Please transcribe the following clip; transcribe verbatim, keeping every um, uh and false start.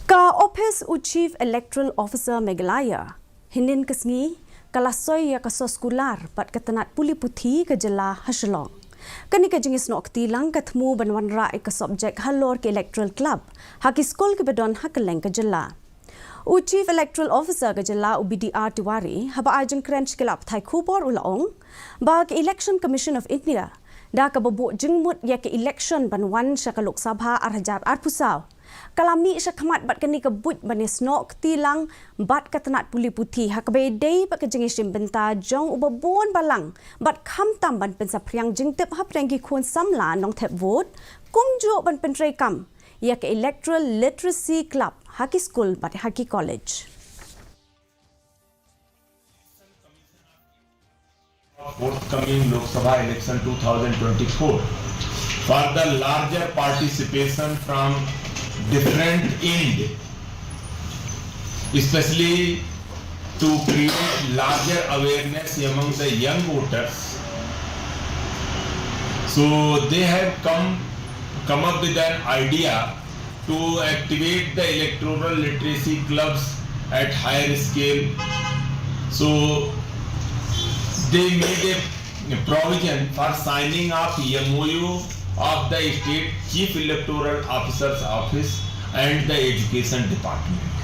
Ka Ophis u Chief Electoral Officer Meghalaya, hynnin ka sngi, ka la soi ïa ka soskular bad ka tnat pule puthi ka jylla ha Shillong. Kane ka jingïasnoh kti lang ka thmu ban wanrah ïa ka subject halor ki electoral club ha ki skul kiba don ha kylleng ka jylla. U Chief Electoral Officer ka jylla u B D R Tiwari, haba ai jingkren sha ki lad pathai khubor u la ong ba ka Election Commission of India, da kaba buh jingmut ïa ka election ban wan sha ka Lok Sabha ar hajar arphew saw, ka la mih shakhmat bad kane ka buit ban ïasnoh kti lang bad ka tnat pule puthi ha kaba ïadei bad ka jingïashim bynta jong uba bun balang bad khamtam ban pynsaphriang jingtip hapdeng ki khun samla nongthep vote, kumjuh ban pyntreikam ïa ka Electoral Literacy Club ha ki skul bad ha ki college. Forthcoming Lok Sabha election two thousand twenty-four for the larger participation from different end, especially to create larger awareness among the young voters. So they have come come up with an idea to activate the electoral literacy clubs at higher scale. So they made a provision for signing of M O U of the state chief electoral officer's office and the education department.